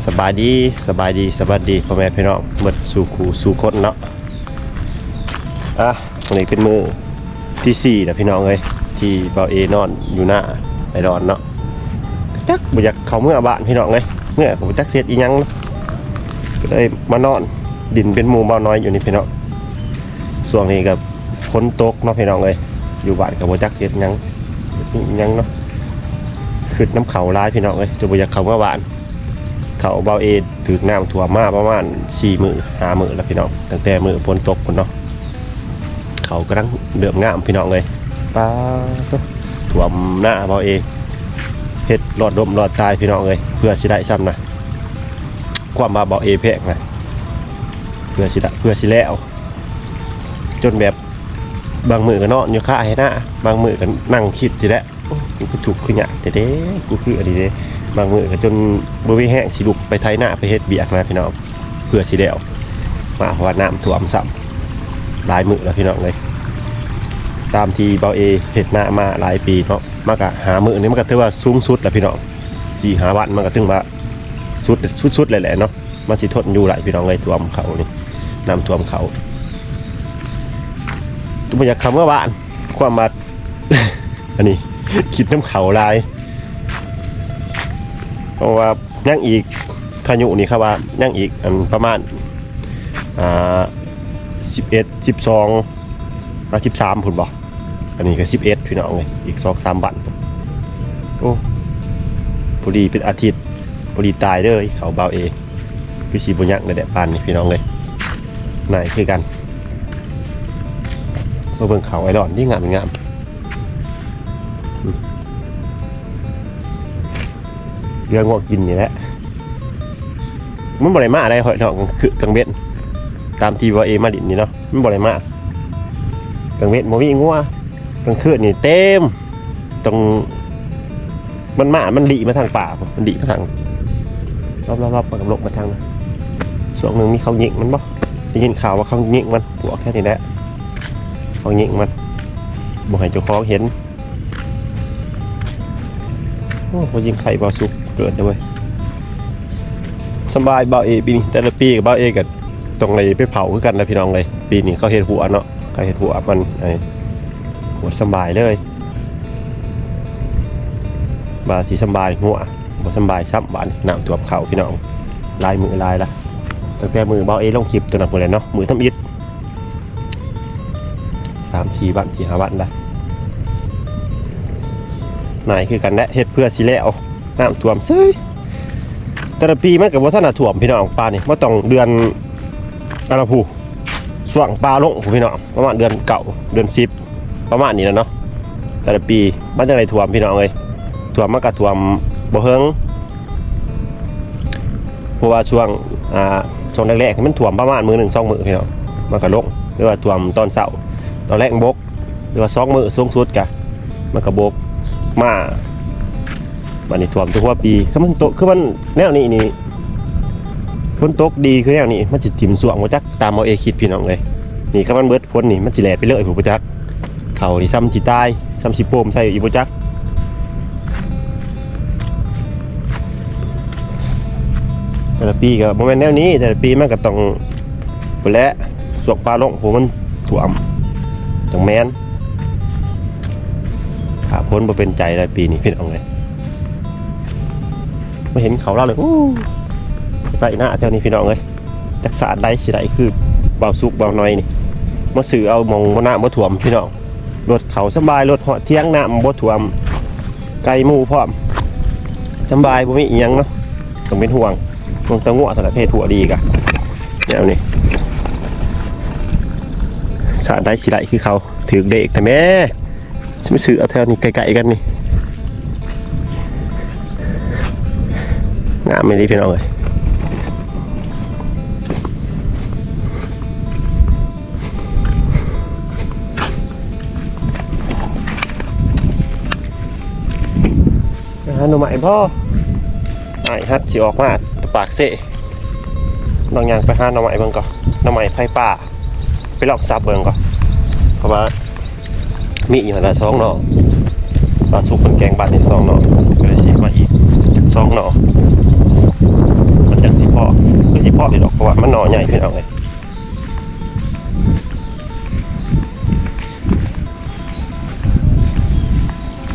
ສະບາຍດີ ສະບາຍດີ ສະບາຍດີພໍ່ແມ່ພີ່ນ້ອງເບິດສູ່ຄູ່ສູ່ຄົນເນາະ. ອ່ະ ມື້ນີ້ເປັນມື້ທີສີ່ແລ້ວພີ່ນ້ອງເອີຍ ທີ່ບ່າວເອນອນຢູ່ໜ້າໄອດອນເນາະ. ຈັກບໍ່ຢາກເຂົ້າເມືອບ້ານພີ່ນ້ອງເອີຍ ເມືອກໍບໍ່ຈັກຊິເຮັດອີ່ຫຍັງ ກໍເລີຍມານອນດິນເປັນໝູ່ບ່າວນ້ອຍຢູ່ນີ້ພີ່ນ້ອງ. ຊ່ວງນີ້ກໍຝົນຕົກເນາະພີ່ນ້ອງເອີຍ ຢູ່ບ້ານກໍບໍ່ຈັກເຮັດຫຍັງ ເຮັດອີ່ຫຍັງເນາະ. ຄຶດນຳເຂົາຫຼາຍພີ່ນ້ອງເອີຍ ຈົນບໍ່ຢາກເຂົ້າເມືອບ້ານ. ເຂົ້າບ່າວເອຖືກນ້ຳຖ້ວມມາປະມານສີ່ມື້ຫ້າມື້ແລ້ວພີ່ນ້ອງ ຕັ້ງແຕ່ມື້ຝົນຕົກພຸ້ນເນາະ. ເຂົ້າກຳລັງເລີ່ມງາມພີ່ນ້ອງເອີຍ ປາໂທ້ ຖ້ວມໜ້າບ່າວເອ ເຮັດລອດລົ້ມລອດຕາຍພີ່ນ້ອງເອີຍ ເພື່ອຊິໄດ້ຊ່ຳນະ. ຄວາມວ່າບ່າວເອແພງນະ ເພື່ອຊິໄດ້ ເພື່ອຊິແລ້ວ ຈົນແບບບາງມື້ກໍນອນຢູ່ຄາໄຮ່ນາ ບາງມື້ກໍນັ່ງຄິດຊິແຫຼະ ໂອ້ ກູຄືທຸກຄືຍາກແທ້ເດ້ ກູຄືອັນນີ້ເດ້. ບາງມື້ກໍຈົນບໍ່ມີແຮງຊິລຸກໄປໄຖນາໄປເຮັດວຽກນະພີ່ນ້ອງ ເພື່ອຊິແລ້ວມາ ເພາະວ່ານ້ຳຖ້ວມຊ້ຳຫຼາຍມື້ແລ້ວພີ່ນ້ອງເອີຍ. ຕາມທີ່ບ່າວເອເຮັດນາມາຫຼາຍປີເນາະ ມັນກໍຫ້າມື້ນີ້ມັນກໍຖືວ່າສູງສຸດແລ້ວພີ່ນ້ອງ ສີ່ຫ້າວັນມັນກໍຖືວ່າສຸດ ສຸດໆເລີຍແຫຼະເນາະ. ມັນຊິທົນຢູ່ໄດ້ພີ່ນ້ອງເອີຍ ຖ້ວມເຂົ້ານີ້ ນ້ຳຖ້ວມເຂົ້າ ບໍ່ຢາກເຂົ້າເມືອບ້ານ. ຄວາມວ່າ ອັນນີ້ຄິດນຳເຂົາຫຼາຍ ເພາະວ່າຍັງອີກ ພາຍຸນີ້ເຂົາວ່າຍັງອີກ ອັນ ປະມານ ອ່າ ສິບເອັດ ສິບສອງ ມາສິບສາມພຸ້ນບໍ່. ອັນນີ້ກໍສິບເອັດພີ່ນ້ອງເອີຍ ອີກສອງສາມວັນ ໂອ້ ພໍດີເປັນອາທິດ ພໍດີຕາຍເດີ ເຂົ້າບ່າວເອ ຄືຊິບໍ່ຍັງແລ້ວແຫຼະປານນີ້ພີ່ນ້ອງເອີຍ. ນາຍຄືກັນ ມາເບິ່ງເຂົ້າໄອດອນນີ້ງາມໆ ອືມ ເລື່ອງງອກກິນນີ້ແຫຼະ ມັນບໍ່ໄດ້ມາໄດ້ ຂ້ອຍເນາະ ກາງຄືນກາງເວັນ ຕາມທີ່ວ່າເອມາຫຼິ້ນນີ້ເນາະ ມັນບໍ່ໄດ້ມາ. ກາງເວັນບໍ່ມີງົວ ກາງຄືນນີ້ເຕັມ ຕ້ອງ ມັນມາ ມັນຫຼີ້ມາທາງປ່າພຸ້ນ ມັນຫຼີ້ມາທາງ ລອບໆໆ ມັນກໍຫຼົບມາທາງນັ້ນ. ຊ່ວງໜຶ່ງມີເຂົາຍິງມັນບໍ່ ໄດ້ຍິນຂ່າວວ່າເຂົາຍິງມັນ ພວກແຖວນີ້ແຫຼະ ເຂົາຍິງມັນ ບໍ່ໃຫ້ເຈົ້າຂອງເຫັນ. ໂອ້ ຜູ້ຍິງໄຂ່ບ່າວສຸກເກີດເລີຍເວີຍ. ສຳບາຍບ່າວເອປີນີ້ ແຕ່ລະປີກັບບ່າວເອກໍຕ້ອງໄດ້ໄປເຜົາຄືກັນນະພີ່ນ້ອງເອີຍ. ປີນີ້ເຂົາເຮັດຫົວເນາະ ເຂົາເຮັດຫົວມັນ ໄອ້ ໂຄດສຳບາຍເລີຍ ວ່າຊິສຳບາຍຫົວ ບໍ່ສຳບາຍຊ້ຳ. ບາດນີ້ນ້ຳຖ້ວມເຂົ້າພີ່ນ້ອງ ຫຼາຍມື້ຫຼາຍລະ ຕັ້ງແຕ່ມື້ບ່າວເອລົງຄລິບຕົວນັ້ນພຸ້ນແຫຼະເນາະ ມື້ທຳອິດ ສາມສີ່ວັນ ສີ່ຫ້າວັນລະ ນາຍຄືກັນແຫຼະ ເຮັດເພື່ອຊິແລ້ວ ນ້ຳຖ້ວມເສີຍ. ແຕ່ລະປີມັນກໍບໍ່ທັນນະຖ້ວມພີ່ນ້ອງ ປານນີ້ບໍ່ຕ້ອງເດືອນ ອັນນະ ຜູ້ ຊ່ວງປາລົງພຸ້ນພີ່ນ້ອງ ປະມານເດືອນເກົ້າ ເດືອນສິບ ປະມານນີ້ແຫຼະເນາະ. ແຕ່ລະປີມັນຈັ່ງໄດ້ຖ້ວມພີ່ນ້ອງເອີຍ ຖ້ວມມັນກໍຖ້ວມບໍ່ເຫິງ ເພາະວ່າຊ່ວງ ອ່າ ຊ່ວງແລກໆນີ້ມັນຖ້ວມປະມານມື້ໜຶ່ງສອງມື້ພີ່ນ້ອງ ມັນກໍລົງ ຫຼືວ່າຖ້ວມຕອນເຊົ້າ ຕອນແລງບົກ ຫຼືວ່າສອງມື້ສູງສຸດກະ ມັນກໍບົກມາ. ບາດນີ້ຖ້ວມແຕ່ຫົວປີ ຄືມັນໂຕ ຄືມັນແນວນີ້ນີ້ ຝົນຕົກດີຄືແນວນີ້ ມັນຊິຖິ້ມຊ່ວງບໍ່ຈັກ ຕາມເອົາເອຄິດພີ່ນ້ອງເອີຍ. ນີ້ຄັນມັນເບິດຝົນນີ້ ມັນຊິແລ່ນໄປເລີຍ ຜູ້ບໍ່ຈັກ ເຂົ້ານີ້ຊ່ຳຊິຕາຍ ຊ່ຳຊິໂປມໃສ່ອີກບໍ່ຈັກ. ແຕ່ລະປີກໍບໍ່ແມ່ນແນວນີ້ ແຕ່ລະປີມັນກໍຕ້ອງ ພຸ້ນແຫຼະ ຊ່ວງປາລົງ ຜູ້ມັນຖ້ວມ ຈັ່ງແມ່ນ. ຖ້າຝົນບໍ່ເປັນໃຈລະປີນີ້ ພີ່ນ້ອງເອີຍ ມາເຫັນເຂົາລາວເລີຍ ໂອ້ ໄຮ່ນາແຖວນີ້ພີ່ນ້ອງເອີຍ ຈັກຊາດໃດຊິໄດ້ຄືບ່າວສຸກບ່າວນ້ອຍນີ້ ມາຊື້ເອົາໝ່ອງບໍ່ນ້ຳບໍ່ຖ້ວມພີ່ນ້ອງ. ລົດເຂົ້າສະບາຍ ລົດຮອດຖຽງນ້ຳບໍ່ຖ້ວມ ໄກ່ໝູພ້ອມ ສະບາຍ ບໍ່ມີອີ່ຫຍັງເນາະ ຕ້ອງເປັນຫ່ວງ ຫ່ວງແຕ່ງົວ ຖ້າເຮັດຫົວດີກະ ແນວນີ້ ຊາດໃດຊິໄດ້ຄືເຂົາ ຖືກເລກແທ້ແມ້ ຊິມາຊື້ເອົາແຖວນີ້ໃກ້ໆກັນນີ້ ງາມອີ່ຫຼີພີ່ນ້ອງເອີຍ. ໄປຫາໜໍ່ໄມ້ບໍ່? ອ້າຍຮັດຊິອອກມາແຕ່ປາກເຊ ລອງຍ່າງໄປຫາໜໍ່ໄມ້ເບິ່ງກ່ອນ ໜໍ່ໄມ້ໄຟປ່າ ໄປລອງສັບເບິ່ງກ່ອນ ເພາະວ່າມີຢູ່ຫັ້ນລະສອງໜໍ່ ບ່າວສຸກເພິ່ນແກງບາດນີ້ສອງໜໍ່ ກໍເລີຍຊິມາອີກສອງໜໍ່ ມັນຈະ ດອກ ເພາະວ່າມັນໜໍ່ໃຫຍ່ພີ່ນ້ອງເອີຍ.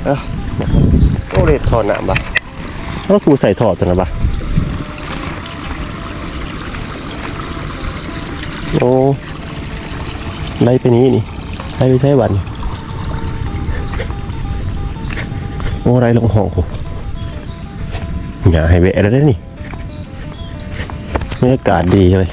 ເອີ ໂອ້ ເລດທໍ່ນ້ຳບາດ ເອີ ຜູ້ໃສ່ທໍ່ຕົວນັ້ນບາດ. ໂອ້ ໄຫຼໄປນີ້ນີ້ ໄຫຼໄປໃສບາດນີ້? ໂອ້ ໄຫຼລົງຫ້ອງພຸ້ນ ຫຍ້າໃຫ້ແວະແລ້ວເດ້ນີ້. ບັນຍາກາດດີເລີຍ.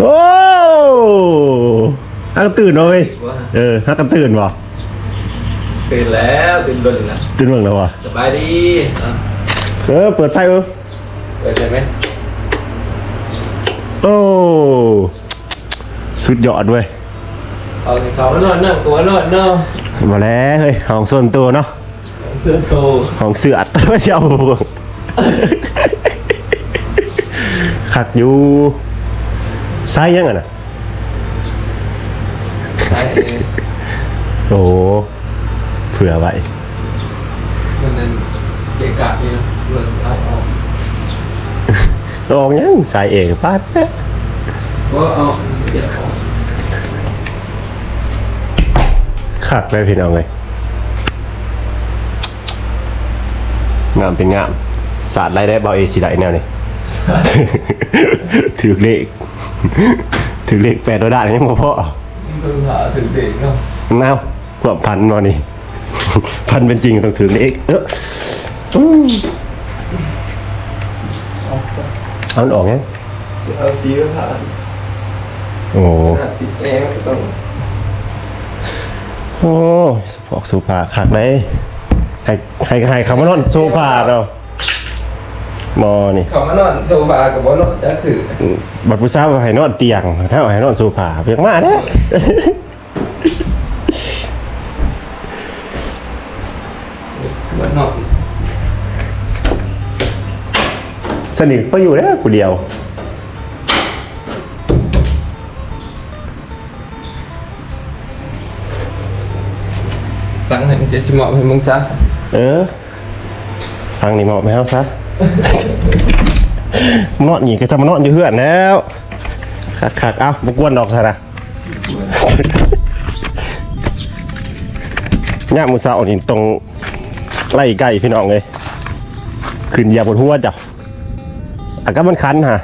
ໂອ້ ຫາກັນຕື່ນເນາະເວີຍ. ວ່າ ເອີ ຫາກັນຕື່ນບໍ່? ຕື່ນແລ້ວ ຕື່ນເບິ່ງນະ. ຕື່ນເບິ່ງແລ້ວບໍ່? ສະບາຍດີ. ເອີ ເປີດໄຟເບິ່ງ. ເປີດໄດ້ໄໝ? ໂອ້ ສຸດຍອດເວີຍ. ເອົາເຂົ້າມານອນນຳ ກໍນອນເນາະ. ບໍ່ແລ້ວເຮີ້ຍ ຫ້ອງສ່ວນໂຕເນາະ. ຫ້ອງເສື້ອໂຕ ຫ້ອງເສື້ອໂຕ ເຈົ້າ ຄັກຢູ່. ສາຍຫຍັງຫັ້ນນະ? ສາຍເອ. ໂອ້ ເຜື່ອໄວ້ ມັນນັ້ນເກະກະຢູ່ເນາະ ວ່າຊິເອົາອອກ. ອອກຫຍັງ? ສາຍເອປາດແທ້. ບໍ່ເອົາ ຄັກເລີຍພີ່ນ້ອງເອີຍ. ງາມເປັນງາມ ສາດໄດ້ແດ່ ເບົາເອຊິໄດ້ແນວນີ້. ຖືກເລກ ຖືກເລກແປດໂດດາດຍັງບໍ່ພໍ ຖືກເລກເນາະ. ນາວ ຄວາມຝັນບໍ່ນີ້? ຝັນເປັນຈິງຕ້ອງຖືກເລກ. ເອີ ເອົາມັນອອກຫຍັງ? ເອົາສີໄປທາ. ໂອ້ ຕິດແອມັນກໍຕ້ອງ. ໂອ້ ພວກໂຊຟາຄັກເດ້. ໃຫ້ ໃຫ້ ໃຫ້ເຂົາມານອນໂຊຟາເນາະ ໝໍນີ້. ເຂົາມານອນໂຊຟາກໍບໍ່ນອນຈັກເທື່ອ. ອືມ ບັດຜູ້ສາວໃຫ້ນອນຕຽງ ຖ້າໃຫ້ນອນໂຊຟາ ບໍ່ຢາກມາເດ້. ເບິດເນາະ. ສະໜິດໄປຢູ່ແລ້ວຜູ້ດຽວ. ຫຼັງນີ້ຊິມອບໃຫ້ມຶງຊະ. ເອີ ຫຼັງນີ້ມອບໃຫ້ເຮົາຊະ. ນອນນີ້ກໍຈະມານອນຢູ່ເຮືອນແລ້ວ. ຄັກໆ ເອົ້າ ບໍ່ກວນດອກຊະນະ. ຍາມມື້ເຊົ້ານີ້ຕ້ອງໄລ່ໄກ່ພີ່ນ້ອງເອີຍ ຂຶ້ນຢຽບຫົວເຈົ້າ. ອາກາດມັນຄັນຫາ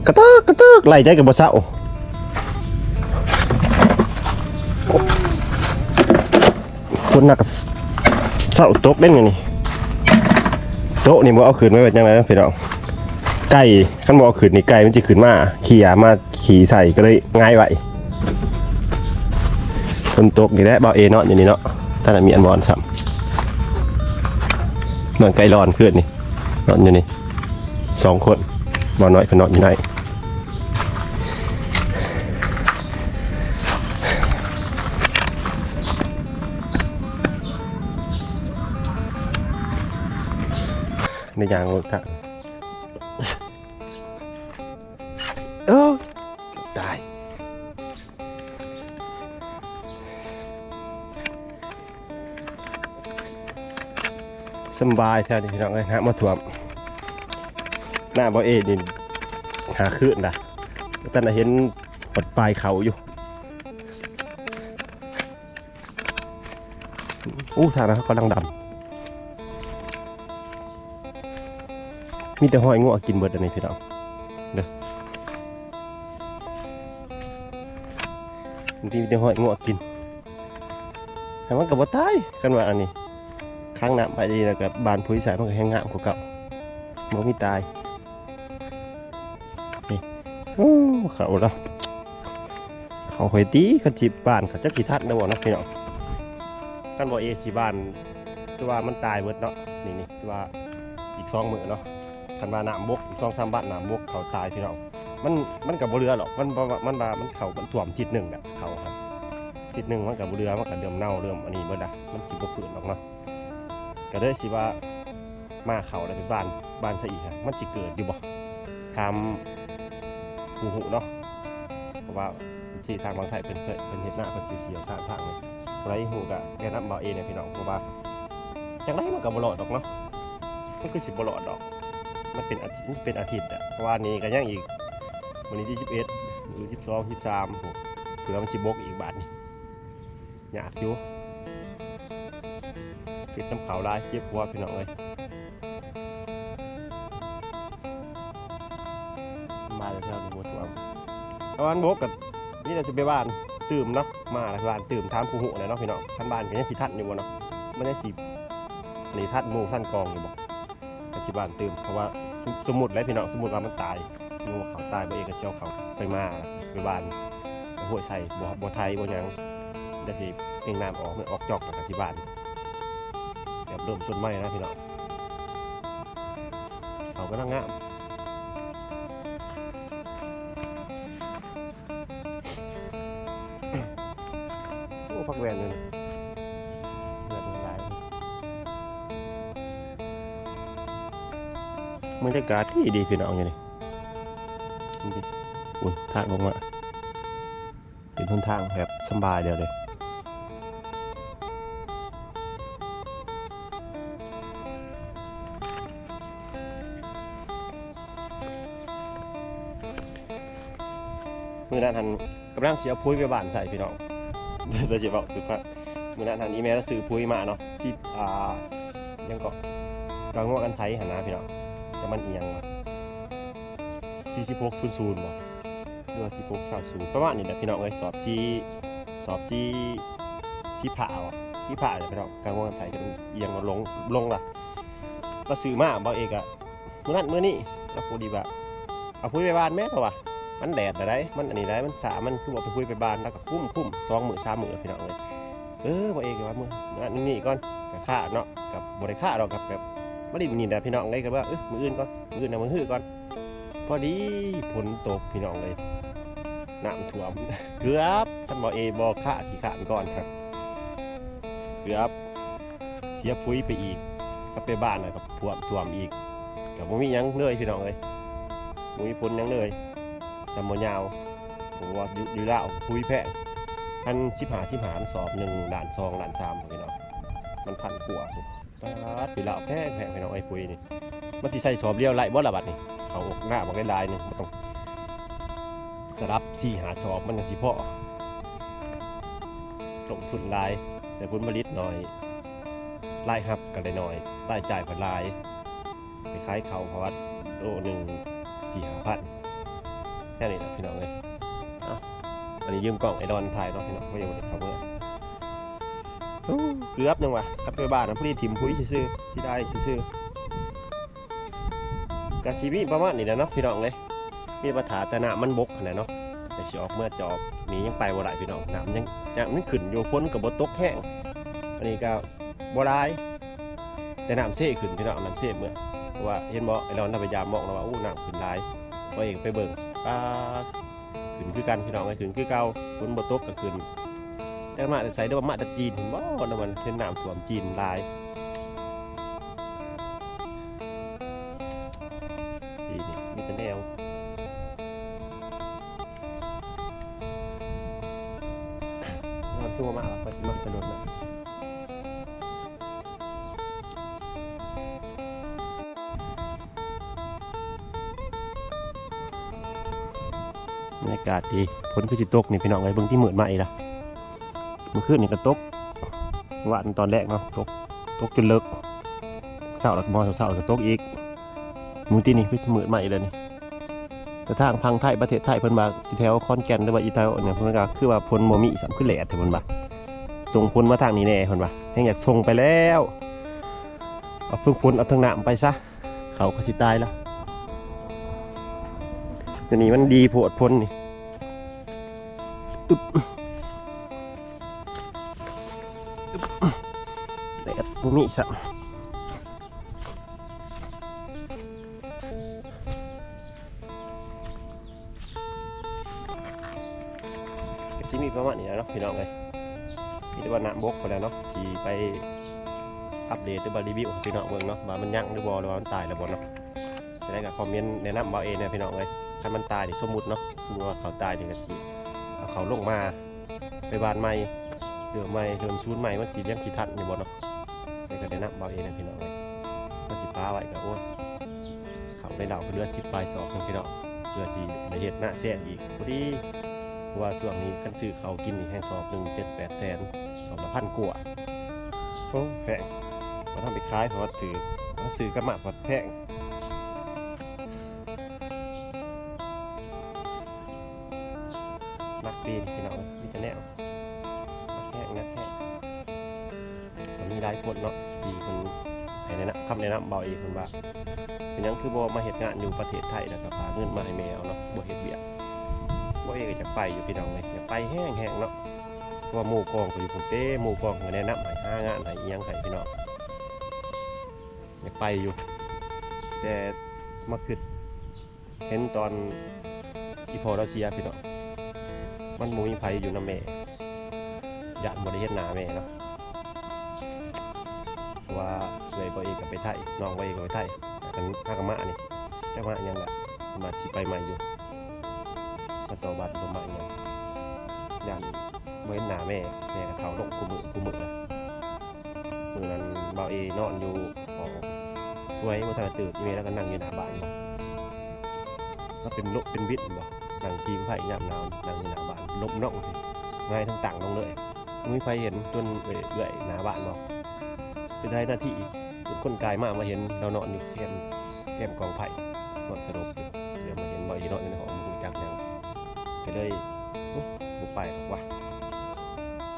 ກະເຕີກກະເຕີກ ໄລ່ໃຈກໍບໍ່ເຊົາ. ຄົນໜັກເຊົາຕົກເດ້ນີ້. ໂຕະນີ້ບໍ່ເອົາຂຶ້ນໄວ້ ໄວ້ຈັ່ງໃດພີ່ນ້ອງ? ໄກ່ ຄັນບໍ່ເອົາຂຶ້ນນີ້ ໄກ່ມັນຊິຂຶ້ນມາເຄຍ ມາຂີ້ໃສ່ ກໍເລີຍຫງາຍໄວ້. ຝົນຕົກນີ້ແຫຼະ ບ່າວເອນອນຢູ່ນີ້ເນາະ ທ່ານນະມີອັນບອນຊ້ຳ. ນອນໄກ່ລອນຄືນນີ້ ນອນຢູ່ນີ້ ສອງຄົນ ບ່າວນ້ອຍເພິ່ນນອນຢູ່ໃນ. ໃນຢ່າງໂລດກະ ເອີ ຕາຍ. ສຳບາຍແທ້ນີ້ພີ່ນ້ອງເອີຍ ນ້ຳມາຖ້ວມ. ນ້ຳບໍ່ເອນີ້ຫາຄືນລະ ແຕ່ນະເຫັນຮອດປາຍເຂົ້າຢູ່. ໂອ້ ທາງນັ້ນເຂົາກຳລັງດຳ. ມີແຕ່ຮອຍງົວກິນເບິດອັນນີ້ພີ່ນ້ອງເດີ. ບາງທີມີແຕ່ຮອຍງົວກິນ ແຕ່ມັນກໍບໍ່ຕາຍ. ຄັນວ່າອັນນີ້ຂັງນ້ຳໄວ້ດີ ແລ້ວກໍບານປຸ໋ຍໃສ່ ມັນກໍແຮ່ງງາມກວ່າເກົ່າ ບໍ່ມີຕາຍ. ນີ້ ໂອ້ ເຂົ້າລະ ເຂົ້າຂ້ອຍຕິ ຄັນຊິບານກໍຈັກຊິທັນແລ້ວບໍ່ເນາະພີ່ນ້ອງ. ຄັນບໍ່ເອຊິບານ ຄືວ່າມັນຕາຍເບິດເນາະ. ນີ້ ນີ້ ຄືວ່າອີກສອງມື້ເນາະ ຄັນວ່ານ້ຳບົກອີກສອງສາມບານ ນ້ຳບົກເຂົ້າຕາຍພີ່ນ້ອງ. ມັນ ມັນກໍບໍ່ເຫຼືອດອກ ມັນ ມັນວ່າມັນເຂົ້າ ມັນຖ້ວມທິດໜຶ່ງແຫຼະ ເຂົ້າທິດໜຶ່ງ ມັນກໍບໍ່ເຫຼືອ ມັນກໍເລີ່ມເນົ່າ ເລີ່ມອັນນີ້ເບິດລະ ມັນຊິບໍ່ຟື້ນດອກເນາະ. ກໍເລີຍຊິວ່າ ມາເຂົ້າແລ້ວໄປບ້ານ ບ້ານຊະອີກ ມັນຊິເກີດຢູ່ບໍ່? ຖາມຜູ້ຮູ້ເນາະ ເພາະວ່າທີ່ທາງຝັ່ງໄທເພິ່ນເຄີຍ ເພິ່ນເຮັດນາ ເພິ່ນຊິຊ່ຽວຊານທາງນີ້ ຜູ້ໃດຮູ້ກໍແນະນຳບ່າວເອແດ່ພີ່ນ້ອງ ເພາະວ່າຈັ່ງໃດມັນກໍບໍ່ລອດດອກເນາະ ມັນຄືຊິບໍ່ລອດດອກ ມັນເປັນອາທິດ ມັນເປັນອາທິດແຫຼະ ເພາະວ່ານີ້ກໍຍັງອີກ ມື້ນີ້ທີສິບເອັດ ຫຼື ສິບສອງ ສິບສາມ ພຸ້ນ ເຜື່ອມັນຊິບົກອີກບາດນີ້ ຍາກຢູ່ ເຮັດນຳເຂົ້າຫຼາຍ ເຈັບຫົວພີ່ນ້ອງເອີຍ ມາແຖວໆນີ້ບໍ່ຖ້ວມ ປະມານບົກກໍມີແຕ່ຊິໄປຫວ່ານຕື່ມເນາະ ມາແລ້ວຫວ່ານຕື່ມ ຖາມຜູ້ຮູ້ແຫຼະເນາະພີ່ນ້ອງ ຄັນຫວ່ານກໍຍັງຊິທັນຢູ່ບໍ່ເນາະ ມັນຍັງຊິ ອັນນີ້ ທັນໝູ່ທັນກອງຢູ່ບໍ່? ກໍຊິຫວ່ານຕື່ມ ເພາະວ່າ ສົມ ສົມມຸດແຫຼະພີ່ນ້ອງ ສົມມຸດວ່າມັນຕາຍ ໝູ່ເຂົາຕາຍ ບໍ່ເອກກໍຊິເອົາເຂົ້າໄປມາ ໄປຫວ່ານ ໄປຫ້ວຍໃສ່ ບໍ່ ບໍ່ໄຖ ບໍ່ຫຍັງ ແລ້ວຊິເລັ່ງນ້ຳອອກ ມັນອອກຈອກ ແລ້ວກໍຊິຫວ່ານ ແບບເລີ່ມຕົ້ນໃໝ່ນະພີ່ນ້ອງ ເຂົາກຳລັງງາມ. ໂອ້ ຜັກແວ່ນຢູ່ນີ້ ແວ່ນຫຼາຍ ບັນຍາກາດດີໆ ພີ່ນ້ອງ ຢູ່ນີ້ ເບິ່ງຕິ ອຸ້ນ ທາງລົງມາ ເປັນຫົນທາງແບບສະບາຍດຽວເລີຍ. ມື້ນັ້ນຫັ້ນກຳລັງຊິເອົາປຸ໋ຍໄປຫວ່ານໃສ່ພີ່ນ້ອງ ດຽວຊິເວົ້າສູ່ຟັງ. ມື້ນັ້ນຫັ້ນອີ່ແມ່ລາວຊື້ປຸ໋ຍມາເນາະ ສິບ ອ່າ ຫຍັງເກາະ ກາງົວກັນໄຖຫັ້ນນະພີ່ນ້ອງ ຈະມັນອີ່ຫຍັງວະ ສີ່ສິບຫົກສູນສູນບໍ່ ຫຼືວ່າສິບຫົກຊາວສູນ ປະມານນີ້ແຫຼະພີ່ນ້ອງເອີຍ. ສອບສີ ສອບສີ ສີຟ້າວະ ສີຟ້າແຫຼະພີ່ນ້ອງ ກາງົວກັນໄຖຈະເປັນອີ່ຫຍັງວ່າ ຫຼົງ ຫຼົງລະ ລາວຊື້ມາ ບ່າວເອກກະ ມື້ນັ້ນມື້ນີ້ ລາວພໍດີວ່າ ເອົາປຸ໋ຍໄປຫວ່ານແມ້ ລາວວ່າ ມັນແດດລະໃດ໋ ມັນອັນນີ້ໄດ໋ ມັນຊ້າ ມັນຄືບໍ່ເອົາປຸ໋ຍໄປຫວ່ານ ລາວກໍຄຸ້ມໆ ສອງມື້ສາມມື້ພີ່ນ້ອງເອີຍ. ເອີ ບ່າວເອກກໍວ່າ ມື້ນັ້ນມື້ນີ້ກ່ອນ ກໍຄ້າເນາະ ກໍບໍ່ໄດ້ຄ້າດອກ ກໍແບບມາຫຼິ້ນນີ້ແຫຼະພີ່ນ້ອງເອີຍ ກໍວ່າ ເອີ ມື້ອື່ນກ່ອນ ມື້ອື່ນນະ ມື້ຮືກ່ອນ. ພໍດີຝົນຕົກພີ່ນ້ອງເອີຍ ນ້ຳຖ້ວມ ເກືອບ ຄັນບໍ່ເອບໍ່ຂະຂີ້ຄ້ານກ່ອນ ເກືອບເສຍປຸ໋ຍໄປອີກ ກັບໄປບ້ານແລ້ວກໍຖ້ວມ ຖ້ວມອີກ ກໍບໍ່ມີຫຍັງເລີຍພີ່ນ້ອງເອີຍ ບໍ່ມີຜົນຫຍັງເລີຍ ຈຳບໍ່ຍາວ ເພາະວ່າຢູ່ ຢູ່ລາວປຸ໋ຍແພງ ພັນສິບຫ້າ ສິບຫ້າ ມັນສອບໜຶ່ງລ້ານສອງ ລ້ານສາມ ພີ່ນ້ອງ ມັນພັນກວ່າ. ປາດ ຢູ່ລາວແພງໆ ພີ່ນ້ອງເອີຍ ປຸ໋ຍນີ້ ມັນຊິໃສ່ສອບດຽວໄດ້ບໍ່ລະບັດນີ້ ເຂົ້າອອກໜ້າບັກຫຼາຍໆ ໜຶ່ງ ບໍ່ຕ້ອງສະຫຼັບສີ່ຫ້າສອບ ມັນຈັ່ງຊິພໍ ລົງທຶນຫຼາຍ ແຕ່ຜົນຜະລິດໜ້ອຍ ລາຍຮັບກໍໄດ້ໜ້ອຍ ລາຍຈ່າຍກໍຫຼາຍ ໄປຂາຍເຂົ້າເພາະວ່າໂລໜຶ່ງສີ່ຫ້າພັນ ແນວນີ້ລະພີ່ນ້ອງເອີຍ. ເອົ້າ ອັນນີ້ຢືມກ້ອງໄອດອນຖ່າຍເນາະພີ່ນ້ອງ ບໍ່ຢາກ ບໍ່ຢາກເຂົ້າເມືອງ. ໂອ້ ເກືອບຍັງວ່າ ກັບໄປບ້ານນະ ພໍດີຖິ້ມປຸ໋ຍຊື່ໆ ເສຍດາຍຊື່ໆ. ກະຊິມີປະມານນີ້ແຫຼະເນາະພີ່ນ້ອງເອີຍ ມີແຕ່ວ່າຖ້າແຕ່ນ້ຳມັນບົກຫັ້ນແຫຼະເນາະ ກະຊິອອກເມືອຈອບ. ນີ້ຍັງໄປບໍ່ໄດ້ພີ່ນ້ອງ ນ້ຳຍັງ ນ້ຳມັນຂຶ້ນຢູ່ ຝົນກໍບໍ່ຕົກແຮງ ອັນນີ້ກະບໍ່ຫຼາຍ ແຕ່ນ້ຳເຊຂຶ້ນພີ່ນ້ອງ ນ້ຳເຊເມືອ ເພາະວ່າເຫັນບໍ່ ໄອດອນລາວໄປຢາມມອງລາວວ່າ ໂອ້ ນ້ຳຂຶ້ນຫຼາຍ ຂ້ອຍເອງໄປເບິ່ງ ປາດ ຂຶ້ນຄືກັນພີ່ນ້ອງເອີຍ ຂຶ້ນຄືເກົ່າ ຝົນບໍ່ຕົກກໍຂຶ້ນ. ແຕ່ມາແຕ່ໃສເດີ ວ່າມາແຕ່ຈີນພຸ້ນບໍ່ ແລ້ວມັນເຫັນນ້ຳຖ້ວມຈີນຫຼາຍ. ນີ້ ນີ້ມີແຕ່ແນວ ນອນຄືບໍ່ມາ ຂ້ອຍຊິມາແຕ່ດົນແລ້ວ. ບັນຍາກາດດີ ຝົນຄືຊິຕົກນີ້ພີ່ນ້ອງເອີຍ ເບິ່ງຕິ ມືດມາອີກລະ ມື້ຄືນນີ້ກໍຕົກ ວານຕອນແລງເນາະ ຕົກ ຕົກຈົນເລິກ ເຊົ້າລະ ມໍ່ເຊົ້າໆ ກໍຕົກອີກ ມື້ຕິນີ້ຄືຊິມືດມາອີກແລ້ວນີ້. ແຕ່ທາງຝັ່ງໄທ ປະເທດໄທ ເພິ່ນວ່າຢູ່ແຖວຂອນແກ່ນ ຫຼືວ່າອີ່ແຖວອັນຫຍັງ ເພິ່ນກໍຄືວ່າຝົນບໍ່ມີຊ້ຳ ຄືແຫຼດແທ້ ເພິ່ນວ່າ ສົ່ງຝົນມາທາງນີ້ແດ່ ເພິ່ນວ່າ ແຮ່ງຢາກສົ່ງໄປແລ້ວ ເອົາເຖິງຝົນ ເອົາເຖິງນ້ຳໄປຊະ ເຂົ້າກໍຊິຕາຍລະ ດຽວນີ້ມັນດີໂພດ ຝົນນີ້ ອຶບ ອຶບ ແດດບໍ່ມີຊ້ຳ. ກໍຊິມີປະມານນີ້ແຫຼະເນາະພີ່ນ້ອງເອີຍ ມີແຕ່ວ່ານ້ຳບົກພຸ້ນແຫຼະເນາະ ຊິໄປ ອັບເດດ ຫຼືວ່າຣີວິວໃຫ້ພີ່ນ້ອງເບິ່ງເນາະ ວ່າມັນຍັງຫຼືບໍ່ ຫຼືວ່າມັນຕາຍແລ້ວບໍ່ເນາະ. ຈັ່ງໃດກໍຄອມເມັນແນະນຳບ່າວເອແດ່ພີ່ນ້ອງເອີຍ. ຄັນມັນຕາຍນີ້ ສົມມຸດເນາະ ສົມມຸດວ່າເຂົາຕາຍນີ້ ກໍຊິເອົາເຂົາລົງມາ ໄປຫວ່ານໃໝ່ ເລີ່ມໃໝ່ ເລີ່ມສູນໃໝ່ ມັນຊິຍັງຊິທັນຢູ່ບໍ່ເນາະ. ແຕ່ກໍແນະນຳບ່າວເອນະພີ່ນ້ອງເອີຍ ມັນຊິປະໄວ້ກໍ ໂອ້ຍ ເຂົ້າໃນເລົາກໍເຫຼືອສິບປາຍສອບໜຶ່ງພີ່ນ້ອງ ເພື່ອຊິໄດ້ເຮັດນາແຊງອີກພໍດີ. ເພາະວ່າຊ່ວງນີ້ຄັນຊື້ເຂົ້າກິນນີ້ແຮງສອບໜຶ່ງເຈັດແປດແສນ ສອບລະພັນກວ່າ. ໂອ້ ແພງ ບໍ່ທັນໄປຂາຍເພາະວ່າຖືກ ຊື້ກັບມາພັດແພງ. ໜັກເດພີ່ນ້ອງເອີຍ ມີແຕ່ແນວໜັກແຮງ ໜັກແຮງ. ກໍມີຫຼາຍຄົນເນາະ ທີ່ເພິ່ນໃຫ້ແນະນຳ ຄຳແນະນຳບ່າວເອ ເພິ່ນວ່າ ເປັນຫຍັງຄືບໍ່ມາເຮັດງານຢູ່ປະເທດໄທ ແລ້ວກໍພາເງິນມາໃຫ້ແມ່ເອົາເນາະ ບໍ່ເຮັດວຽກ. ບ່າວເອກໍຢາກໄປຢູ່ພີ່ນ້ອງເອີຍ ຢາກໄປແຮງໆເນາະ ເພາະວ່າໝູ່ກອງກໍຢູ່ພຸ້ນເດ້ ໝູ່ກອງກໍແນະນຳໃຫ້ ຫາງານໃຫ້ ອີ່ຫຍັງໃຫ້ພີ່ນ້ອງ ຢາກໄປຢູ່ ແຕ່ມາຄິດ ເຫັນຕອນອີ່ພໍ່ລາວເສຍພີ່ນ້ອງ ມັນບໍ່ມີໃຜຢູ່ນຳແມ່ ຢ້ານບໍ່ໄດ້ເຫັນໜ້າແມ່ເນາະ. ເພາະວ່າເອື້ອຍບ່າວເອກໍໄປໄທ ນ້ອງບ່າວເອກໍໄປໄທ ຫາກັນ ຫາກັນມານີ້ ຈັກມາຫຍັງລະ ມາຊິໄປໃໝ່ຢູ່ ມາຕໍ່ບັດບໍ່ມາຫຍັງ ຢ້ານບໍ່ເຫັນໜ້າແມ່ ແມ່ກໍເຖົ້າລົງຄູ່ມື້ ຄູ່ມື້ລະ. ມື້ນັ້ນບ່າວເອນອນຢູ່ຫ້ອງ ສວຍບໍ່ທັນໄດ້ຕື່ນ ອີ່ແມ່ລາວກໍນັ່ງຢູ່ໜ້າບ້ານ ລາວເປັນໂລກເປັນວິດບໍ ນັ່ງຜິງໄຟຍາມໜາວ ນັ່ງຢູ່ໜ້າບ້ານ ລົມໜອງຊິ ຫງາຍທັງຕັ້ງລົງເລີຍ ບໍ່ມີໃຜເຫັນ ຈົນເອື້ອຍ ເອື້ອຍໜ້າບ້ານບໍ ເປັນໄດ້ນາທີ ຈົນຄົນກາຍມາ ມາເຫັນລາວນອນຢູ່ແຄມ ແຄມກອງໄຟ ນອນສະຫຼົບຢູ່ ດຽວມາເຫັນບ່າວເອນອນຢູ່ໃນຫ້ອງ ບໍ່ຮູ້ຈັກຫຍັງ ກໍເລີຍ ໂອ້ ບໍ່ໄປດອກວ່າ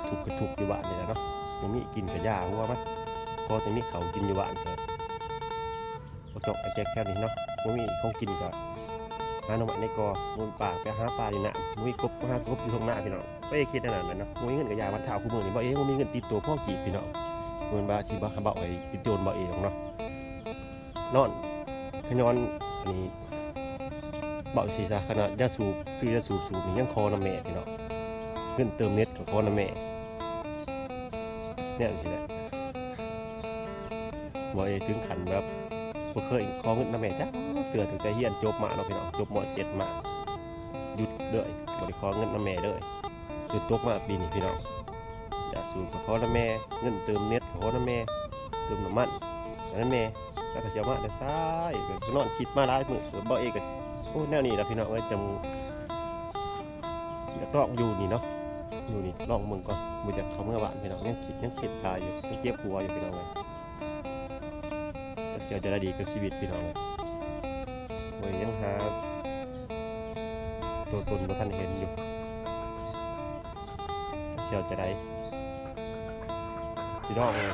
ທຸກກໍທຸກຢູ່ບ້ານນີ້ແຫຼະເນາະ ບໍ່ມີກິນກໍຢ່າຫົວມັນ ພໍແຕ່ມີເຂົ້າກິນຢູ່ບ້ານກໍ ບໍ່ຈອກອາແຈກແຖວນີ້ເນາະ ບໍ່ມີຂອງກິນກໍຫາໜໍ່ໄມ້ໃນກໍ ບໍ່ມີປາໄປຫາປາຢູ່ນາ ບໍ່ມີກົບກໍຫາກົບຢູ່ທົ່ງນາພີ່ນ້ອງ. ເອີຍ ຄິດແນວນັ້ນແຫຼະເນາະ ບໍ່ມີເງິນກໍຢ່າ ບັດທ້າວຄູ່ມື້ນີ້ບ່າວເອບໍ່ມີເງິນຕິດໂຕພໍກີບພີ່ນ້ອງ ບໍ່ແມ່ນວ່າຊິມາຫາເວົ້າໃຫ້ຕິດໂຕນບ່າວເອດອກເນາະ. ນອນຂະຍ້ອນ ອັນນີ້ ເວົ້າຈັ່ງຊີ້ຊະ ຂະໜາດຢາສູບ ຊື້ຢາສູບສູບນີ້ຍັງຂໍນຳແມ່ພີ່ນ້ອງ ເງິນເຕີມເນັດກໍຂໍນຳແມ່ ແນວນີ້ແຫຼະ. ບໍ່ໄດ້ເຖິງຂັ້ນແບບ ບໍ່ເຄີຍຂໍເງິນນຳແມ່ຈັກເທື່ອ ຕັ້ງແຕ່ຮຽນຈົບມາເນາະພີ່ນ້ອງ ຈົບ ມ.ເຈັດ ມາ ຢຸດເລີຍ ບໍ່ໄດ້ຂໍເງິນນຳແມ່ເລີຍ ຈົນຕົກມາປີນີ້ພີ່ນ້ອງ. ຢາສູບກໍຂໍນຳແມ່ ເງິນເຕີມເນັດກໍຂໍນຳແມ່ ເຕີມນ້ຳມັນກໍນຳແມ່ ຈັກກໍຊິເອົາມາແຕ່ໃສ ກໍນອນຄິດມາຫຼາຍມື້ ບໍ່ເອກກໍ ໂອ້ ແນວນີ້ລະພີ່ນ້ອງເອີຍ ຈັ່ງຢາກລອງຢູ່ນີ້ເນາະ ຢູ່ນີ້ລອງເບິ່ງກ່ອນ ບໍ່ຢາກເຂົ້າເມືອບ້ານພີ່ນ້ອງ ຍັງຄິດ ຍັງຄິດຫຼາຍຢູ່ ຍັງເຈັບຫົວຢູ່ພີ່ນ້ອງເອີຍ. ຈັກຊິເອົາຈັ່ງໃດດີກັບຊີວິດພີ່ນ້ອງເອີຍ ໂອ້ຍ ຍັງຫາຕົວຕົນບໍ່ທັນເຫັນຢູ່ ຈັກຊິເອົາຈັ່ງໃດ ພີ່ນ້ອງເອີຍ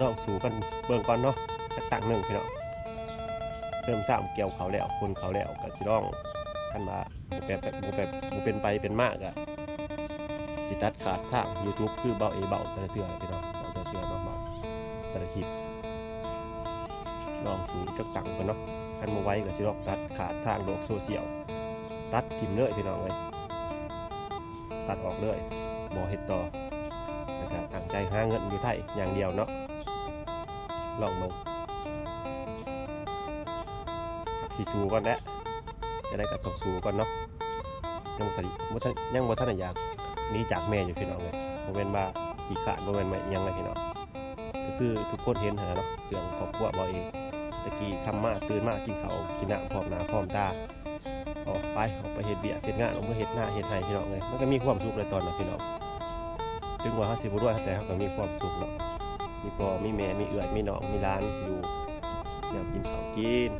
ລອງສູ້ກັນເບິ່ງກ່ອນເນາະ ຈັກຕັ້ງໜຶ່ງພີ່ນ້ອງ ເລີ່ມຊ້ຳກ່ຽວເຂົ້າແລ້ວ ຂົນເຂົ້າແລ້ວ ກໍຊິລອງ ຄັນວ່າ ບໍ່ແປນ ບໍ່ແປນ ບໍ່ເປັນໄປເປັນມາກະ ຊິຕັດຂາດທາງ YouTube ຄືເບົາເອເບົາແຕ່ລະເທື່ອພີ່ນ້ອງ ເບົາແຕ່ລະເທື່ອເນາະ ເບົາແຕ່ລະຄລິບ ລອງສູ້ຈັກຕັ້ງກ່ອນເນາະ ຄັນບໍ່ໄຫວກໍຊິລອງຕັດຂາດທາງໂລກໂຊຊຽວ ຕັດຖິ້ມເລີຍພີ່ນ້ອງເອີຍ ຕັດອອກເລີຍ ບໍ່ເຮັດຕໍ່ ແລ້ວກະຕັ້ງໃຈຫາເງິນຢູ່ໄທຢ່າງດຽວເນາະ ລອງເບິ່ງ ຊິສູ້ກ່ອນແຫຼະ. ຈັ່ງໃດກໍຕ້ອງສູ້ກ່ອນເນາະ ຍັງບໍ່ທັນ ບໍ່ທັນ ຍັງບໍ່ທັນໄດ້ຢາກໜີຈາກແມ່ຢູ່ພີ່ນ້ອງເອີຍ ບໍ່ແມ່ນວ່າຂີ້ຄ້ານ ບໍ່ແມ່ນວ່າອີ່ຫຍັງນະພີ່ນ້ອງ ກໍຄືທຸກຄົນເຫັນຫັ້ນລະເນາະ ເລື່ອງຄອບຄົວເບົາເອງ ແຕ່ກີ້ຄ່ຳມາ ຕື່ນມາ ກິນເຂົ້າກິນນ້ຳ ພ້ອມໜ້າພ້ອມຕາ ອອກໄປ ອອກໄປເຮັດວຽກເຮັດງານ ອອກມາເຮັດນາເຮັດໄຮ່ພີ່ນ້ອງເອີຍ ມັນກໍມີຄວາມສຸກໃນຕອນນັ້ນພີ່ນ້ອງ ເຖິງວ່າເຮົາຊິບໍ່ລວຍ ແຕ່ເຮົາກໍມີຄວາມສຸກເນາະ ມີພໍ່ມີແມ່ ມີເອື້ອຍມີນ້ອງ ມີຫຼານຢູ່ ຍາມກິນເຂົ້າກິນ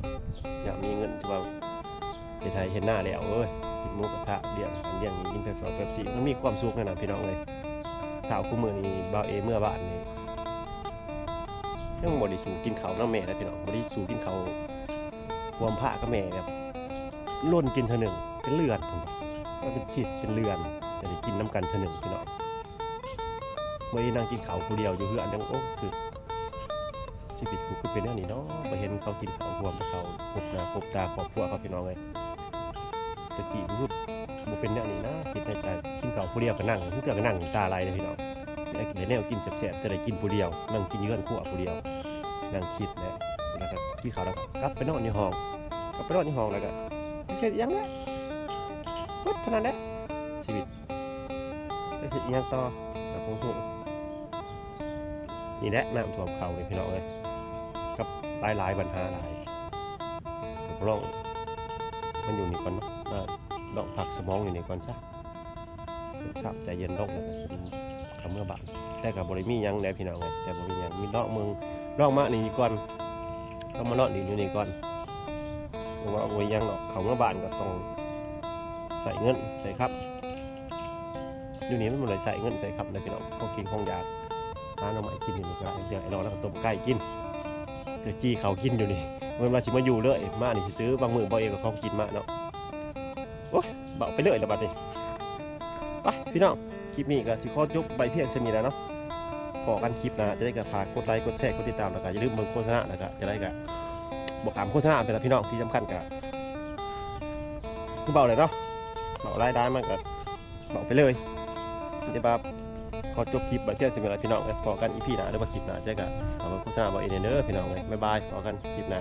ຍາມມີເງິນ ຖືວ່າ ເຮັດໄຮ່ເຮັດນາແລ້ວເອີຍ ກິນໝູກະທະ ລ້ຽງນັ້ນລ້ຽງນີ້ ກິນເປັບຊອຍເປັບຊີ ມັນມີຄວາມສຸກແນວນັ້ນພີ່ນ້ອງເອີຍ. ທ້າວຄູ່ມື້ນີ້ບ່າວເອເມືອບ້ານນີ້ ຍັງບໍ່ໄດ້ສູ້ກິນເຂົ້ານຳແມ່ເລີຍພີ່ນ້ອງ ບໍ່ໄດ້ສູ້ກິນເຂົ້າຮ່ວມພາກັບແມ່ແບບ ລົນກິນເທື່ອໜຶ່ງເປັນເດືອນພຸ້ນ ວ່າເປັນທິດເປັນເດືອນ ຈະໄດ້ກິນນຳກັນເທື່ອໜຶ່ງພີ່ນ້ອງ. ບໍ່ໄດ້ນັ່ງກິນເຂົ້າຜູ້ດຽວຢູ່ເຮືອນ ຍັງ ໂອ້ ຄື ຊີວິດກູຄືເປັນແນວນີ້ເນາະ ບໍ່ເຫັນເຂົາກິນເຂົ້າຮ່ວມກັບເຂົາ ພົບໜ້າພົບຕາຄອບຄົວເຂົາ ພີ່ນ້ອງເອີຍ. ແຕ່ກີ້ຄືບໍ່ເປັນແນວນີ້ນະ ຄິດໃນໃຈ ກິນເຂົ້າຜູ້ດຽວກໍນັ່ງ ບາງເທື່ອກໍນັ່ງນ້ຳຕາໄຫຼເດ້ ພີ່ນ້ອງ. ຢາກໄດ້ແນວກິນແຊບໆ ແຕ່ໄດ້ກິນຜູ້ດຽວ ນັ່ງກິນຢູ່ເຮືອນຄົວຜູ້ດຽວ ນັ່ງຄິດແຫຼະ ແລ້ວກໍກິນເຂົ້າແລ້ວກໍກັບໄປນອນຢູ່ຫ້ອງ ກັບໄປນອນຢູ່ຫ້ອງ ແລ້ວກໍບໍ່ເຮັດຫຍັງແຫຼະ ໝົດເທົ່ານັ້ນແຫຼະຊີວິດ ຈະເຮັດຫຍັງຕໍ່ກໍບໍ່ຮູ້. ນີ້ແຫຼະນ້ຳຖ້ວມເຂົ້ານີ້ພີ່ນ້ອງເອີຍ ກັບຫຼາຍໆບັນຫາຫຼາຍ ກໍລອງມາຢູ່ນີ້ກ່ອນເນາະ ມາລອງພັກສະໝອງຢູ່ນີ້ກ່ອນຊະ ເຊົາໃຈເຢັນລົງ ແລ້ວກໍຊິເຂົ້າເມືອບ້ານ ແຕ່ກໍບໍ່ໄດ້ມີຫຍັງແຫຼະພີ່ນ້ອງເອີຍ ແຕ່ບໍ່ມີຫຍັງ ມີລອງເບິ່ງ ລອງມານີ້ກ່ອນ ຕ້ອງມານອນດິນຢູ່ນີ້ກ່ອນ ເພາະວ່າບໍ່ມີຫຍັງດອກ ເຂົ້າເມືອບ້ານກໍຕ້ອງໃຊ້ເງິນໃຊ້ຄຳ ຢູ່ນີ້ມັນບໍ່ໄດ້ໃຊ້ເງິນໃຊ້ຄຳເດ້ພີ່ນ້ອງ ຂອງກິນຂອງຢາກ ຫາໜໍ່ໄມ້ກິນຢູ່ນີ້ກໍໄດ້ ດຽວໄອ້ຫຼໍ່ລາວກໍຕົ້ມໄກ່ກິນ ເພື່ອຈີ່ເຂົ້າກິນຢູ່ນີ້ ເພິ່ນວ່າຊິມາຢູ່ເລີຍ ມານີ້ຊື່ໆ ບາງມື້ບໍ່ເອງກໍຂອງກິນມາເນາະ ໂອ້ຍ ເວົ້າໄປເລີຍລະບັດນີ້ ໄປພີ່ນ້ອງ ຄລິບນີ້ກໍຊິຂໍຈົບໄວ້ພຽງສ່ຳນີ້ແຫຼະເນາະ ພໍ້ກັນຄລິບໜ້າ ຈະໄດ້ກໍຝາກກົດໄລ ກົດແຊ ກົດຕິດຕາມ ແລ້ວກໍຢ່າລືມເບິ່ງໂຄສະນາ ແລ້ວກໍຈະໄດ້ກໍບໍ່ຂ້າມໂຄສະນາໄປລະພີ່ນ້ອງ ທີ່ສຳຄັນກໍຄືເວົ້າແຫຼະເນາະ ເວົ້າຫຼາຍໆມັນກໍເວົ້າໄປເລີຍ ມີແຕ່ວ່າຂໍຈົບຄລິບໄວ້ພຽງສ່ຳນີ້ແຫຼະພີ່ນ້ອງເອີຍ ພໍ້ກັນອີພີໜ້າ ຫຼືວ່າຄລິບໜ້າ ຈະໄດ້ກໍຝາກເບິ່ງໂຄສະນາເວົ້າເອງແດ່ເດີພີ່ນ້ອງເອີຍ ບາຍບາຍ ພໍ້ກັນຄລິບໜ້າ.